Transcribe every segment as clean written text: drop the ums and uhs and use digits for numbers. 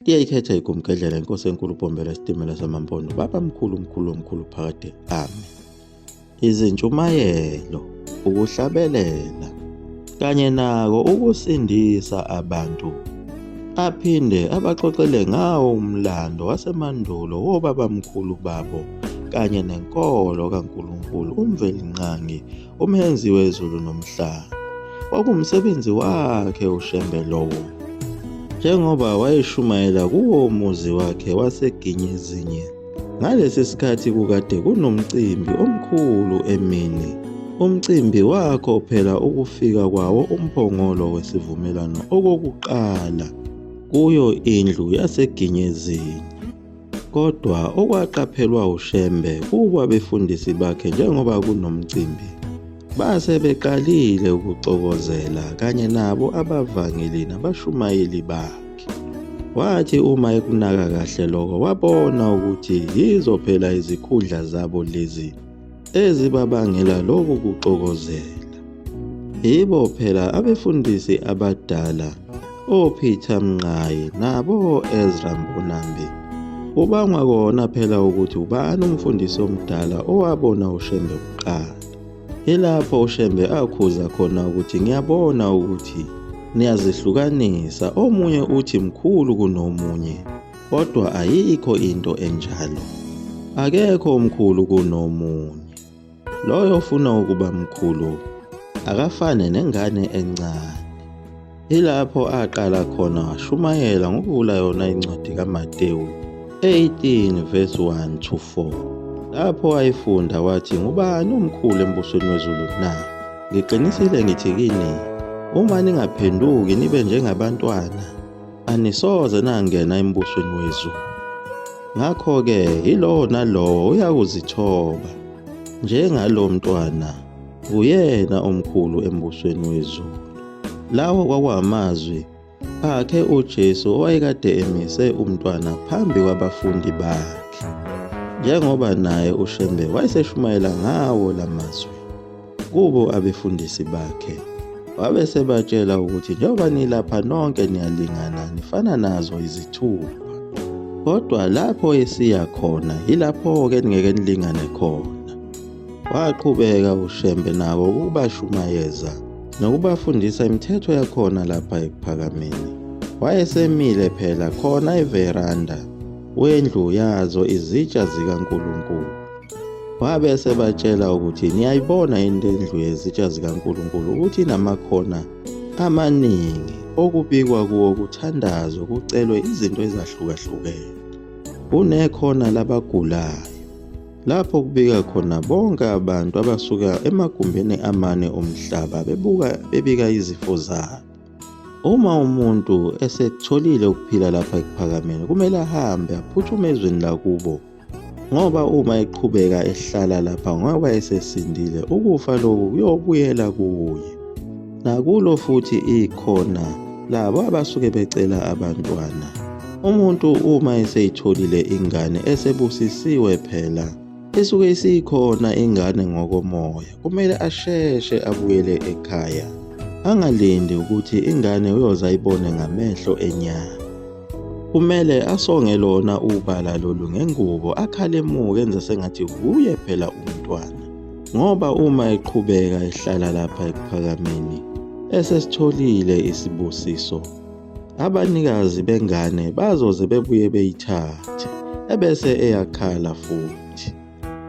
Iyayikhetha igumgedlela inkosi enkulu uBhombela isitimela samaMpondo baba mkhulu mkhulu omkhulu phakade amen. Izintshumayelo, ukuhlabelela kanye nako ukusindisa abantu aphinde abaxoxele ngawo umlando wasemandulo wobabamkhulu babo kanye nenkolo kaNkulunkulu uMvelinqangi umenzi wezulu nomhlaba. Kwakuwumsebenzi wakhe uShembe lowo. Njengoba wayeshumayela kuwo umuzi wakhe waseGinyezinye, ngalesi sikhathi kukade kunomcimbi omkhulu emini. Umcimbi wakho phela ukufika kwawo umphongolo wesivumelwano okokuqala kuyo indlu yaseGinyezinye. Kodwa okwaqaphelwa uShembe kukwabefundisi bakhe njengoba kunomcimbi, base beqalile ukuxokozela kanye nabo abavangeli nabashumayeli bakhe. Wathi uma ekunaka kahle lokho wabona ukuthi yizo phela izikhundla zabo lezi ezibabangela lokhu kuxokozela. Yibo phela abefundisi abadala oPeter Mnqayi nabo Ezra Mbonambi. Kubangwa kona phela ukuthi ubani umfundisi omdala owabona uShembe kuqala. Ilapho uShembe akhuza khona ukuthi ngiyabona ukuthi niyazihlukanisa, omunye uthi mkhulu kunomunye. Kodwa ayikho into enjalo. Akekho omkhulu kunomunye. Loyo ofuna ukuba mkhulu akafane nengane encane. Ilapho aqala khona washumayela ngokuvula yona incwadi kaMatewu 18 verse 1 to 4. Lapho ayifunda wathi ngubani omkhulu embusweni wezulu na? Ngiqinisile ngithi kini, uma ningaphenduki nibe njengabantwana, Anisoze nangena embusweni wezulu. Ngakho-ke yilowo nalowo uyakuzithoba njengalo mntwana nguyena omkhulu embusweni wezulu. Lawo kwakuwamazwi akhe uJesu owayekade emise umntwana phambi kwabafundi bakhe, njengoba naye uShembe wayeseshumayela ngawo la mazwi. Kubo abefundisi bakhe. Wabe sebatshela ukuthi njengoba nilapha nonke niyalingana nifana nazo izithupha. Kodwa lapho esiya khona yilapho-ke ningeke nilingane khona. Waqhubeka uShembe nabo ukubashumayeza nokubafundisa imithetho yakhona lapha ekuphakameni. Wayesemile phela khona everanda wendlu yazo izitsha zikaNkulunkulu. Wabe esebatshela ukuthi niyayibona into endlu yezitsha zikaNkulunkulu ukuthi inamakhona amaningi okubikwa kuwo kuthandazwe kucelwe izinto ezahlukahlukene. Kunekhona labagulayo lapho kubika khona bonke abantu abasuka emagumbini amane omhlaba bebuka bebika izifo zabo. Uma umuntu esekutholile ukuphila lapha ekuphakameni kumele ahambe aphuthume ezweni lakubo Ngoba uma eqhubeka ehlala lapha ngoba esesindile, ukufa lokhu kuyobuyela kuye. Nakulo futhi ikhona labo abasuke becela abantwana. Umuntu uma eseyitholile ingane esebusisiwe phela isuke isikhona ingane ngokomoya, kumele asheshe abuyele ekhaya, angalindi ukuthi ingane uyoze ayibone ngamehlo enyama. Kumele asonge lona ubala lolu ngengubo akhalemuke enze sengathi wuye phela umntwana ngoba uma eqhubeka ehlala lapha ekuphakameni esesitholile isibusiso abanikazi bengane bazoze bebuye beyithathe ebese eyakhala futhi.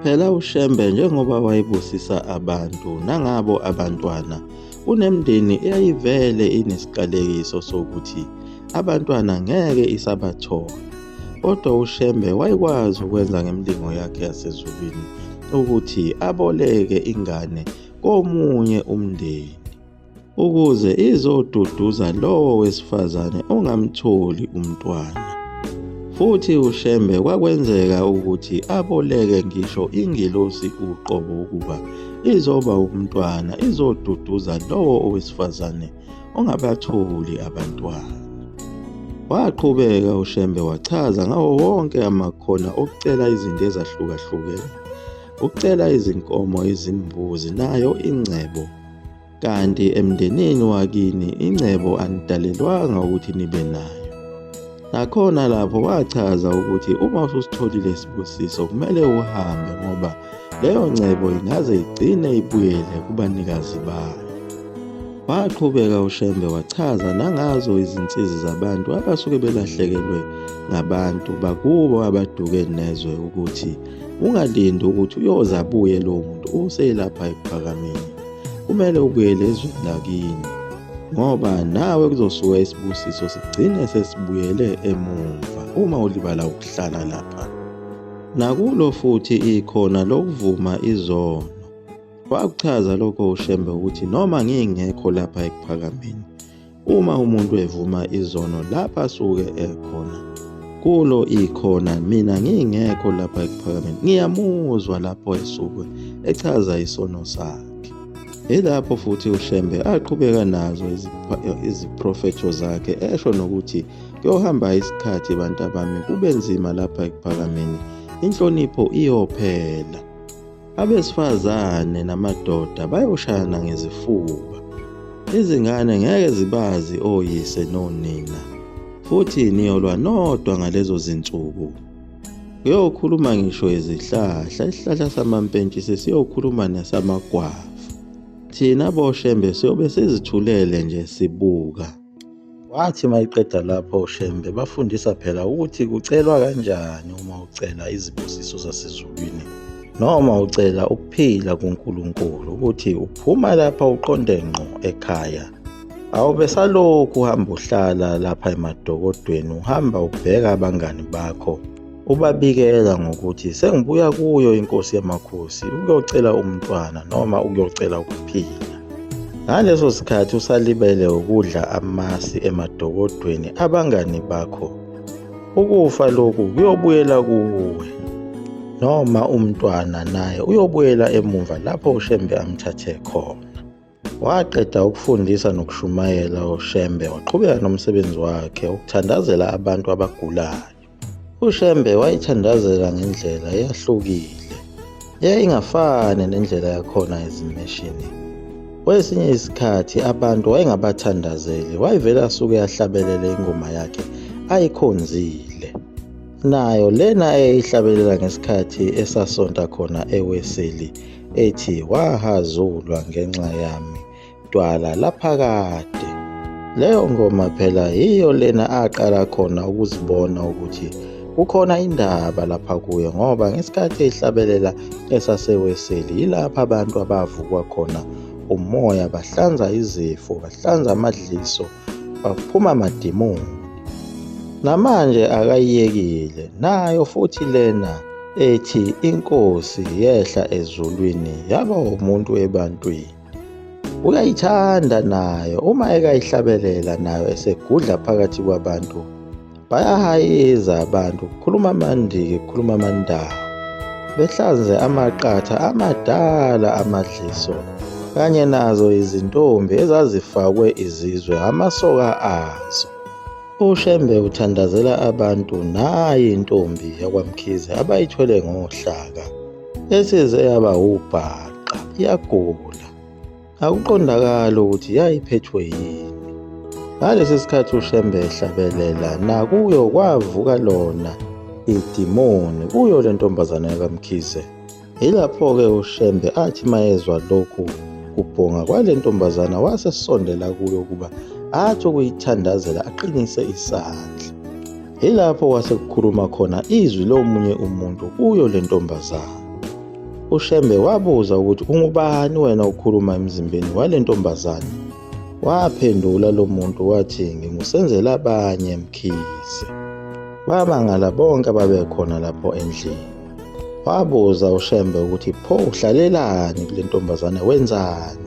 Phela uShembe njengoba wayebusisa abantu nangabo abantwana, kunemndeni eyayivele inesiqalekiso sokuthi abantwana ngeke isabathola. Kodwa uShembe wayekwazi ukwenza ngemilingo yakhe yasezulwini ukuthi aboleke ingane komunye umndeni. Ukuze izoduduza lowo wesifazane ongamtholi umntwana. Futhi uShembe kwakwenzeka ukuthi aboleke ngisho ingilosi uqobo ukuba izoba umntwana izoduduza lowo owesifazane ongabatholi abantwana. Waqhubeka uShembe wachaza ngawo wonke amakhona okucela izinto ezahlukahlukene, ukucela izinkomo, izimbuzi nayo ingcebo. Kanti emndenini wakini ingcebo anidalelwanga ukuthi nibe nayo. Nakhona lapho wachaza ukuthi uma ususitholile isibusiso kumele uhambe ngoba leyo ngcebo ingaze igcine ibuyele kubanikazi bayo. Waqhubeka uShembe wachaza nangazo izinsizi zabantu abasuke belahlekelwe ngabantu bakubo abaduke nezwe ukuthi ungalindi ukuthi uyoze abuye lowo muntu uselapha ekuphakameni. Kumele ubuyele ezweni lakini ngoba nawe kuzosuka isibusiso sigcine sesibuyele emumva uma ulibala ukuhlala lapha. Nakulo futhi ikhona lokuvuma izono. Wakuchaza lokho uShembe ukuthi noma ngingekho lapha ekuphakameni, uma umuntu evuma izono lapha asuke ekhona, kulo ikhona mina ngingekho lapha ekuphakameni, ngiyamuzwa lapho esuke echaza isono sakhe. Yilapho futhi uShembe aqhubeka nazo iziprofetho zakhe esho nokuthi kuyohamba isikhathi bantabami kube nzima lapha ekuphakameni, inhlonipho iyophela. Abesifazane namadoda bayoshayana ngezifuba. Izingane ngeke zibazi oyise nonina, futhi niyolwa nodwa ngalezo zinsuku. Kuyokhuluma ngisho izihlahla, isihlahla samampentshisi siyokhuluma nesamagwava. Thina boShembe siyobe sizithulele nje sibuka. Wathi mayiqeda lapho uShembe bafundisa phela ukuthi kucelwa kanjani uma ucela izibusiso zasezulwini noma ucela ukuphila kuNkulunkulu ukuthi uphuma lapha uqonde ngqo ekhaya. Awube salokhu uhamba uhlala lapha emadokodweni uhamba ubheka abangani bakho ubabikela ngokuthi sengibuya kuyo inkosi yamakhosi ukuyocela umntwana noma ukuyocela ukuphila. Ngaleso sikhathi usalibele ukudla amasi emadokodweni abangani bakho. Ukufa lokhu kuyobuyela kuwe noma umntwana naye uyobuyela emumva lapho uShembe amthathe khona. Waqeda ukufundisa nokushumayela uShembe waqhubeka nomsebenzi wakhe wokuthandazela abantu abagulayo. UShembe wayethandazela ngendlela eyahlukile, eyayingafani nendlela yakhona ezimeshini. Kwesinye isikhathi abantu wayengabathandazeli, wayevele asuke ahlabelele ingoma yakhe ayikhonzile. Nayo lena eyayihlabelela ngesikhathi esasonta khona eWeseli ethi wahazulwa ngenxa yami dwala laphakade. Leyo ngoma phela yiyo lena aqala khona ukuzibona ukuthi kukhona indaba lapha kuye ngoba ngesikhathi ehlabelela esaseweseli yilapha abantu abavukwa khona umoya bahlanza izifo bahlanza amadliso baphuma amadimoni. Namanje akayiyekile nayo futhi lena ethi inkosi yehla ezulwini yaba umuntu ebantwini. Uyayithanda nayo uma ekayihlabelela nayo esegudla phakathi kwabantu bayahayiza abantu kukhuluma amandiki kukhuluma amandawo behlanze amaqatha amadala amadliso kanye nazo izintombi ezazifakwe izizwe amasoka azo. UShembe uthandazela abantu nayi intombi yakwaMkhize abayithwele ngohlaka esize yaba wubhaqa iyagula. Akuqondakali ukuthi yayiphethwe yini. Ngalesi sikhathi uShembe ehlabelela nakuyo kwavuka lona idimoni kuyo le ntombazane yakaMkhize. Yilapho-ke uShembe athi mayezwa lokhu kubhonga kwale ntombazana wasesondela kuyo ukuba athi ukuyithandazela aqinise isandla. Yilapho kwase kukhuluma khona izwi lomunye umuntu kuyo le ntombazana. UShembe wabuza ukuthi ungubani wena ukhuluma emzimbeni wale ntombazane. Waphendula lo muntu wathi ngingusenzela abanye Mkhize. Bamangala bonke ababekhona lapho endlini. Wabuza uShembe ukuthi pho uhlalelani kule ntombazane wenzani?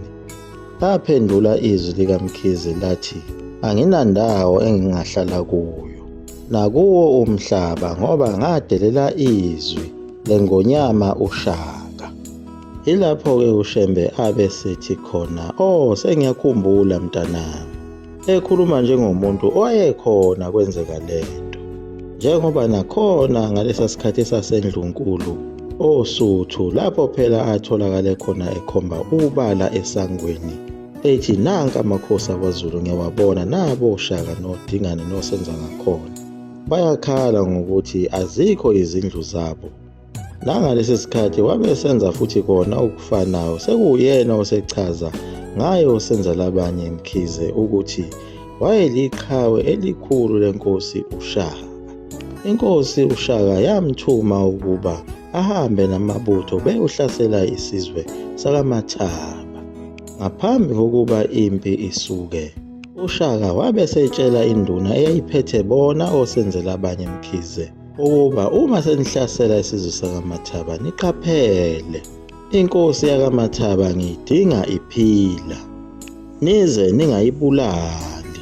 Laphendula izwi likaMkhize lathi anginandawo engingahlala kuyo nakuwo umhlaba ngoba ngadelela izwi lengonyama uShaka. Yilapho-ke uShembe abe sethi khona, oh sengiyakhumbula mntanami. Ekhuluma njengomuntu owayekhona kwenzeka lento. Njengoba nakhona ngalesa sikhathi esasendlunkulu oSuthu lapho phela atholakale khona ekhomba ubala esangweni ethi nanka amakhosi akwaZulu ngiyawabona nabo oShaka noDingane noSenzangakhona. Bayakhala ngokuthi azikho izindlu zabo. Nangalesi sikhathi wabe esenza futhi kona okufanayo, sekuwuyena osechaza ngaye uSenzelabanye Mkhize ukuthi wayeliqhawe elikhulu lenkosi uShaka. Inkosi uShaka yamthuma ukuba ahambe namabutho beyohlasela isizwe sakaMathaba. Ngaphambi kokuba impi isuke, uShaka wabe esetshela induna eyayiphethe bona oSenzelabanye Mkhize ukuba uma senihlasela isizwe sakaMathaba niqaphele. Inkosi yakaMathaba ngiyidinga iphila, nize ningayibulali.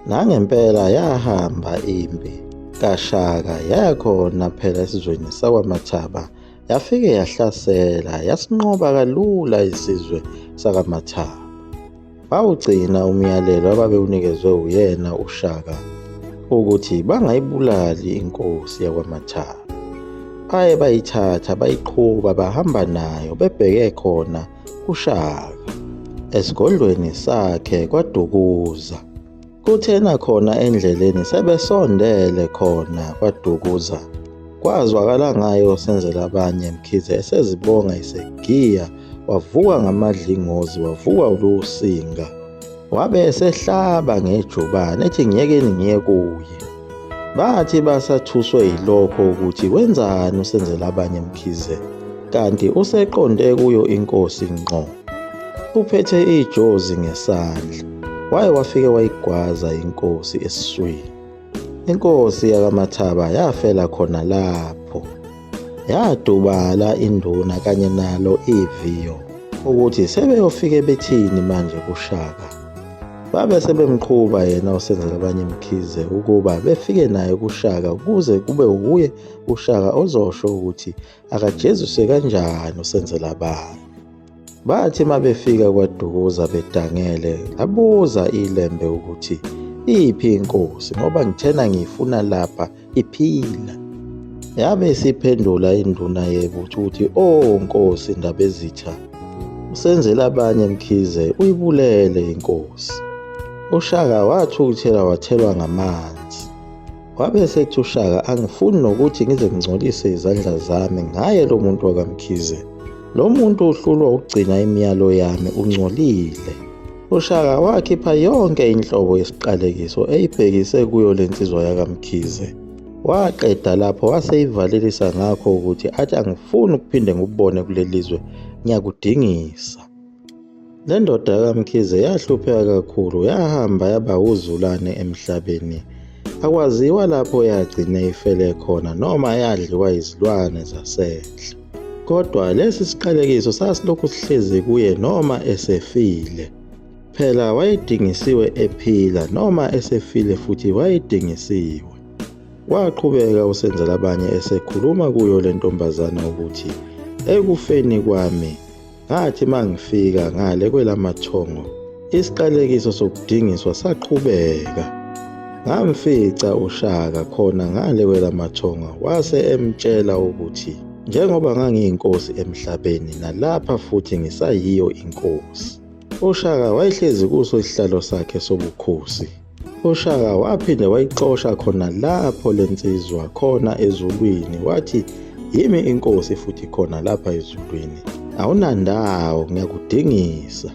Nangempela yahamba impi kaShaka yaya khona phela esizweni sakwaMathaba yafike yahlasela yasinqoba kalula isizwe sakaMathaba. Bawugcina umyalelo ababewunikezwe uyena uShaka ukuthi bangayibulali inkosi yakwaMathaba. Baye bayithatha bayiqhuba bahamba nayo bebheke khona kuShaka esigodlweni sakhe kwaDukuza. Kuthena khona endleleni sebesondele khona kwaDukuza kwazwakala ngayo Senzelabanye Mkhize esezibonga esegiya wavuka ngamadlingozi wavuka ulusinga wabe esehlaba ngejubane ethi ngiyekeni ngiye kuye. Bathi basathuswe yilokho ukuthi wenzani uSenzelabanye Mkhize kanti useqonde kuyo inkosi ngqo. Uphethe ijozi ngesandla. Waye wafike wayigwaza inkosi esiswini. Inkosi yakaMathaba yafela khona lapho. Yadubala induna kanye nalo iviyo ukuthi sebeyofike bethini manje kuShaka. Babe sebemqhuba yena uSenzelabanye Mkhize ukuba befike naye kuShaka ukuze kube wuye uShaka ozosho ukuthi akajeziswe kanjani uSenzelabanye. Bathi uma befika kwaDukuza bedangele, labuza iLembe ukuthi iphi inkosi ngoba ngithena ngiyifuna lapha iphila. Yabe isiphendula induna yebutho ukuthi o oh, nkosi Ndabezitha, usenzela abanye Mkhize uyibulele inkosi. UShaka wathukuthela wathelwa ngamanzi. Wabe esethi uShaka angifuni nokuthi ngize ngingcolise izandla zami ngaye lo muntu wakaMkhize. Lo muntu uhlulwa ukugcina imiyalo yami ungcolile. UShaka wakhipha yonke inhlobo yesiqalekiso eyibhekise kuyo le nsizwa yakaMkhize. Waqeda lapho waseyivalelisa ngakho ukuthi athi angifuni ukuphinde ngikubone kuleli zwe ngiyakudingisa. Le ndoda kaMkhize yahlupheka kakhulu yahamba yaba wuzulane emhlabeni. Akwaziwa lapho yagcina ifele khona noma yadliwa izilwane zasendle. Kodwa lesi siqalekiso sasilokhu sihlezi kuye noma esefile. Phela wayedingisiwe ephila noma esefile futhi wayedingisiwe. Waqhubeka uSenzelabanye esekhuluma kuyo le ntombazana ukuthi ekufeni kwami Ngathi mangifika ngale kwelamathongo, isiqalekiso sokudingiswa saqhubeka. Ngamfica uShaka khona ngale kwelamathongo wase emtshela ukuthi njengoba ngangiyinkosi emhlabeni nalapha futhi ngisayiyo inkosi. UShaka wayehlezi kuso isihlalo sakhe sobukhosi. UShaka waphinde wayixosha khona lapho le nsizwa khona ezulwini wathi yimi inkosi futhi khona lapha ezulwini awunandawo ngiyakudingisa.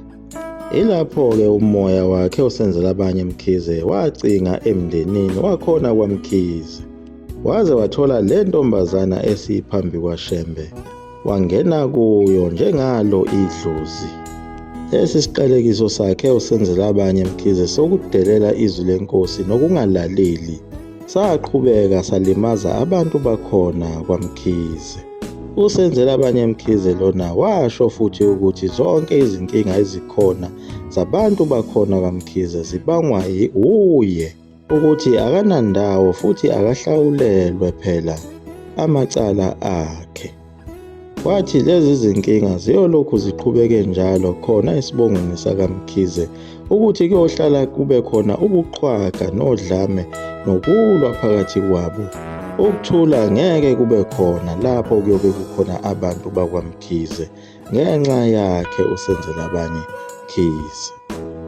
Ilapho-ke umoya wakhe usenzela abanye Mkhize wacinga emndenini wakhona kwaMkhize. Waze wathola le ntombazana esiphambi kwaShembe wangena kuyo njengalo idlozi. Lesi siqalekiso sakhe usenzela abanye Mkhize sokudelela izwi lenkosi nokungalaleli saqhubeka salimaza abantu bakhona kwaMkhize. Usenzela abanye Mkhize lona washo futhi ukuthi zonke izinkinga ezikhona zabantu bakhona kwaMkhize zibangwa wuye. Ukuthi akanandawo futhi akahlawulelwe phela amacala akhe. Wathi lezi zinkinga ziyolokhu ziqhubeke njalo khona esibongweni sakaMkhize ukuthi kuyohlala kube khona ukuqhwaga nodlame nokulwa phakathi kwabo. Ukuthula ngeke kube khona lapho kuyobe kukhona abantu bakwaMkhize ngenxa yakhe usenzela abanye Mkhize.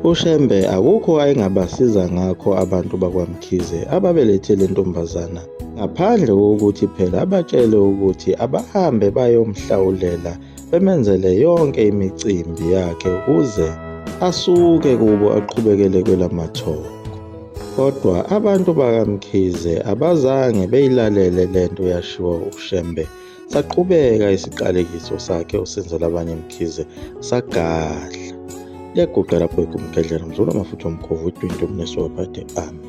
UShembe akukho ayengabasiza ngakho abantu bakwaMkhize ababelethe le ntombazana ngaphandle kokuthi phela abatshele ukuthi abahambe bayomhlawulela bemenzele yonke imicimbi yakhe ukuze asuke kubo aqhubekele kwelamathongo. Kodwa abantu bakaMkhize abazange beyilalele lento yashiwo uShembe. Saqhubeka isiqalekiso sakhe uSenzelabanye Mkhize sagadla. Liyaguqa lapho igumgedlela mzulu amafutha omkhovu idwinto umnesi waphathe. Amen.